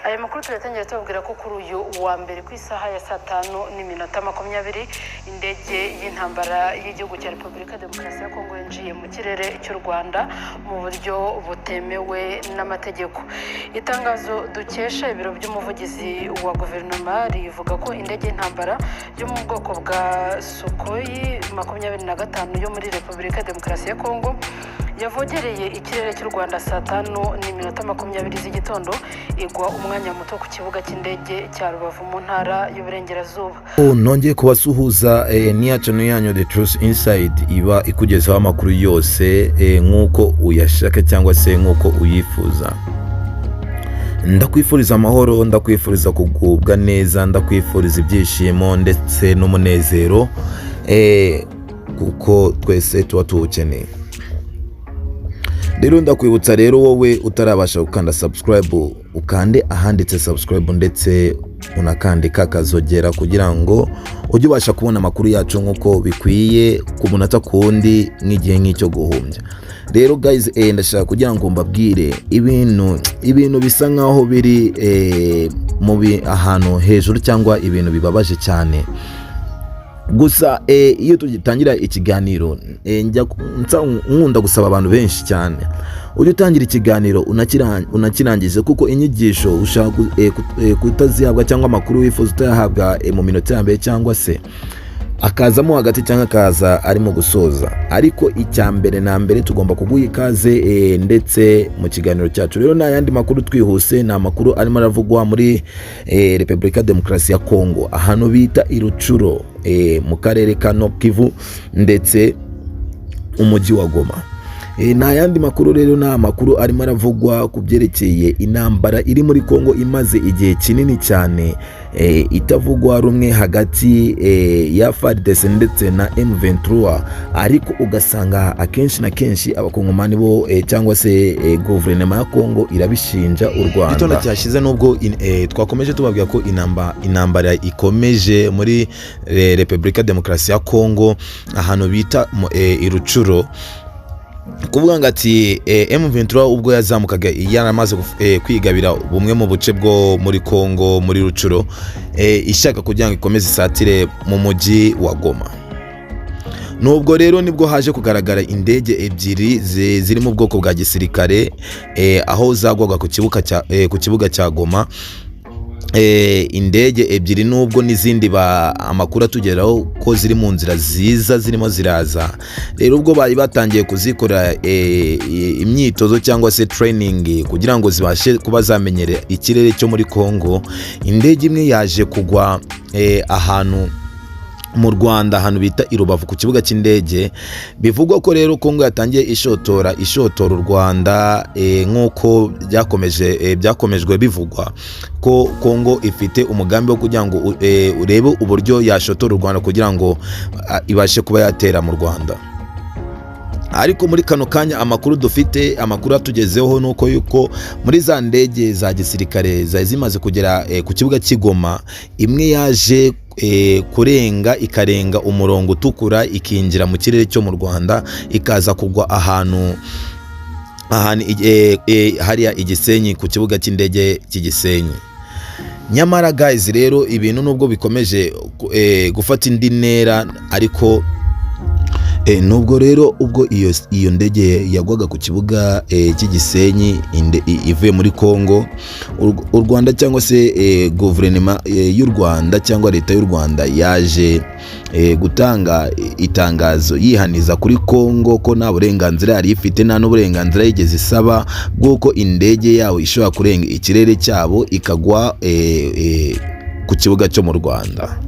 Aya makuru turatangira tubabwira ko kuri uyu wa mbere ku isaha ya saa 5:20 indege y'intambara y'igihugu cya Repubulika Demokarasi ya Kongo yinjiye mu kirere cy'u Rwanda mu buryo butemewe n'amategeko. Itangazo dukesha ibiro by'umuvugizi wa guverinoma rivuga ko indege y'intambara yo mu bwoko bwa Sukhoi 25 yo muri Repubulika Demokarasi ya Kongo yavogereye ikirere cy'u Rwanda saa 5:20 z'igitondo, igwa umwanya muto ku kibuga cy'indege cya Rubavu mu Ntara y'Uburengerazuba. Nongeye kubasuhuza. Ni ya channel yanyu The Truth Inside, iba ikugezaho amakuru yose nk'uko uyashaka cyangwa se nk'uko uyifuza. Ndakwifuriza amahoro, ndakwifuriza kugubwa neza, ndakwifuriza ibyishimo ndetse n'umunezero, kuko twese tuba tuwukeneye. Rero ndakwibutsa rero, wowe utarabasha gukanda subscribe, ukande ahanditse subscribe ndetse unakandika akazogera kugira ngo ujye ubasha kubona amakuru yacu nk'uko bikwiye, ku munota ku wundi, nk'igihe nk'icyo guhumbya. Rero guys, ndashaka kugira ngo mbabwire ibintu bisa nkaho biri mu ahantu hejuru cyangwa ibintu bibabaje cyane. Gusa iyo tugitangira ikiganiro, njya nkunda gusaba abantu benshi cyane, ujye utangira ikiganiro unakirangize, kuko inyigisho ushaka kutazihabwa cyangwa amakuru wifuza utayahabwa mu minota ya mbere, cyangwa se akazamo hagati, cyangwa akaza arimo gusoza. Ariko icya mbere na mbere, tugomba kuguha ikaze ndetse mu kiganiro cyacu. Rero nta yandi makuru, twihuse, ni amakuru arimo aravugwa muri Repubulika Demokarasi ya Kongo, ahantu bita i Rutshuru, mu karere ka Nord Kivu ndetse umujyi wa Goma. Nta yandi makuru rero, ni amakuru arimo aravugwa ku byerekeye intambara iri muri Kongo imaze igihe kinini cyane itavugwa rumwe hagati ya FARDC ndetse na M23. Ariko ugasanga akenshi na kenshi abakongomani bo cyangwa se guverinoma ya Kongo irabishinja u Rwanda. Igitondo cyashize, nubwo twakomeje tubabwira ko intambara ikomeje muri Repubulika Demokarasi ya Kongo, ahantu bita i Rutshuru, kuvuga ngo ati M23 ubwo yazamukaga yaramaze kwigabira bumwe mu buce bwo muri Kongo, muri Rutshuru, ishaka kugira ngo ikomeze isatire mu mujyi wa Goma. Nubwo rero nibwo haje kugaragara indege ebyiri ziri mu bwoko bwa gisirikare, aho zagwaga ku kibuga cya Goma. Indege ebyiri, nubwo n'izindi ba amakuru atugeraho ko ziri mu nzira ziza, zirimo ziraza. Rero ubwo bari batangiye kuzikora imyitozo cyangwa se training kugira ngo zibashe kuba zamenyera ikirere cyo muri Congo, indege imwe yaje kugwa ahantu mu Rwanda, ahantu bita i Rubavu ku kibuga cy'indege. Bivugwa ko rero Kongo yatangiye ishotora u Rwanda, nk'uko byakomejwe bivugwa ko Kongo ifite umugambi wo kugira ngo urebe uburyo yashotora u Rwanda kugira ngo ibashe kuba yatera mu Rwanda. Ariko muri kano kanya, amakuru dufite, amakuru atugezeho, nuko yuko muri za ndege za gisirikare zari zimaze kugera ku kibuga cy'i Goma, imwe yaje kurenga, ikarenga umurongo utukura, ikinjira mu kirere cyo mu Rwanda, ikaza kugwa ahantu hariya i Gisenyi, ku kibuga cy'indege cy'i Gisenyi. Nyamara guys, rero ibintu nubwo bikomeje gufata indi ntera, ariko nubwo rero ubwo iyo ndege yagwaga ku kibuga cy'i Gisenyi ivuye muri Kongo, u Rwanda cyangwa se guverinoma y'u Rwanda cyangwa leta y'u Rwanda yaje gutanga itangazo yihaniza kuri Kongo ko nta burenganzira yari ifite, nta n'uburenganzira yigeze isaba bw'uko indege yabo ishobora kurenga ikirere cyabo ikagwa ku kibuga cyo mu Rwanda.